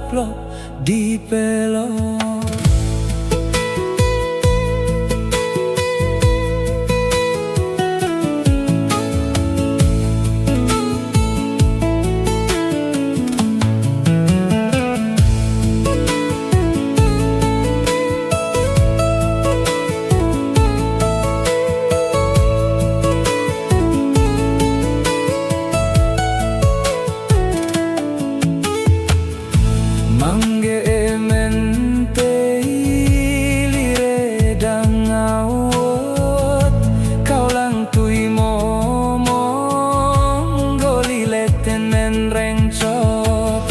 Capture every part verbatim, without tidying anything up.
plŏk di pơlŏ. Măng ge ơ men tơi li rai dang ngao wơ̆t, kâo lăng tui mơmŏ, gơ̆ li lĕ tơnăn reng čŏt.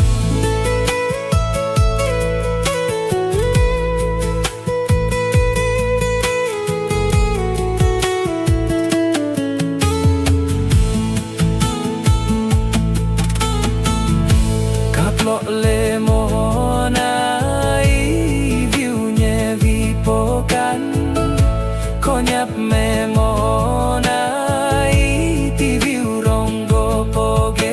Kăp lŏ lĕ mơ̆ nai, view ñe vi pơkăn, kơ ñăp mơ̆ nai, ti view rong gơ̆ pơgĕt.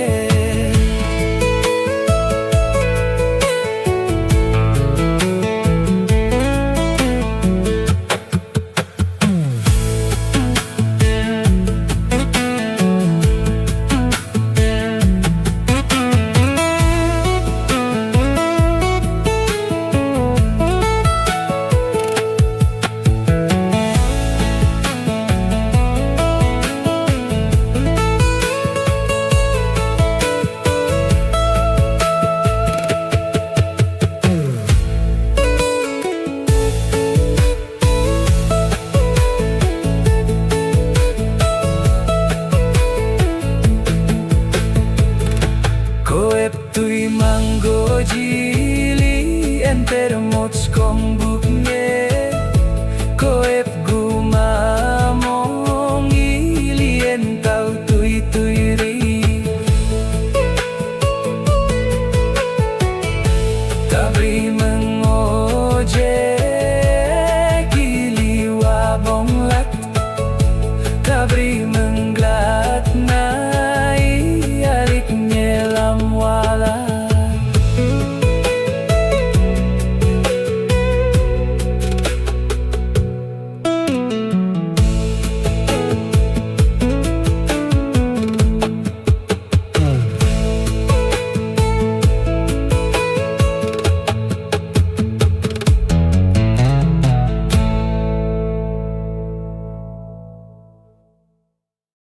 Kơ ĕp tui măng gơ̆ ji li, enter mŏt skong